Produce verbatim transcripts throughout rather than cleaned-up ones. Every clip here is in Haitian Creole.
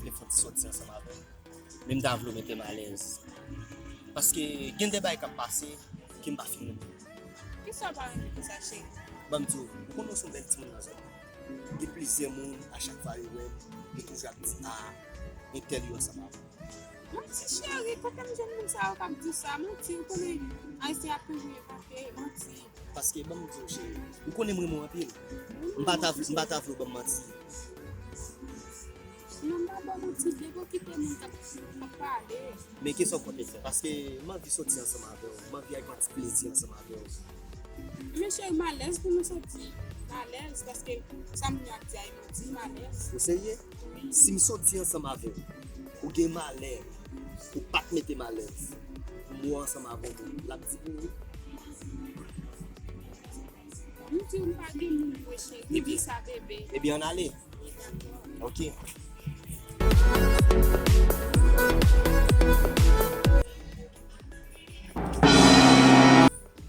vle fè yon ti sòti ansanm avè w. Men m ta vle w mete m alèz. Paske gen de bagay k ap pase ke m pa fin renmen. Kisa w pa renmen konsa, cheri? Ban m di w, ou konnen w se yon bèl timoun nan zòn nan. Gen plizyè moun, a chak fwa yo wè m, yo toujou ap di, "A, entèl yo ansanm avè w." Manti, cheri, kote m jwenn moun sa yo k ap di w sa? Manti, ou konnen Ayisyen ap toujou envante manti. Paske, ban m di w, cheri, ou konnen m renmen w anpil. M pa ta, m pa ta vle w ban m manti. Non, m pa ba w manti, depi w kite moun k ap, k ap pale. Men kisa w konte fè? Paske m anvi sòti ansanm avè w, m anvi al pran ti plezi ansanm avè w. Men cheri, m alèz pou nou sòti. M alèz, paske sa moun yo ap di a e manti, m alèz. Ou serye? Wi. Si m sòti ansanm avè w, ou gen malè, ou pa t mete m alèz, pou m wè w ansanm avè yon moun, l ap di pou ou. M di w m pa gen moun vre, cheri. Ebyen, di sa, bebe. Ebyen, ann ale. Ok.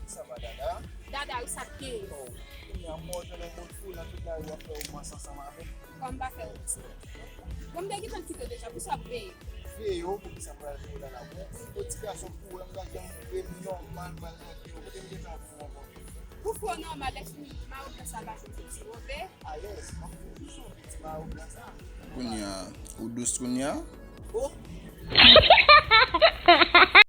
Sa va, Dada? Dada, wi, sa k gen? Oh, kounye a, m wè w jwenn yon moun fou nan tout lari w ap fè womans ansanm avè l. Kòm m pa fè womans. Bon, m te gentan kite w deja, poukisa w ap veye? Veye w, poukisa m pral veye w la la? Bon, yon ti gason pou wè m, gade jan m veye m nòmal pral nan veye w, kote m gentan fou ankò? Pou fou w nòmal, lè fini, mawo blan sa l pa jwenn soti, ok? Alèz, m ap fè w sou ti mawo blan sa. Kounye a, ou dous kounye a? Oh!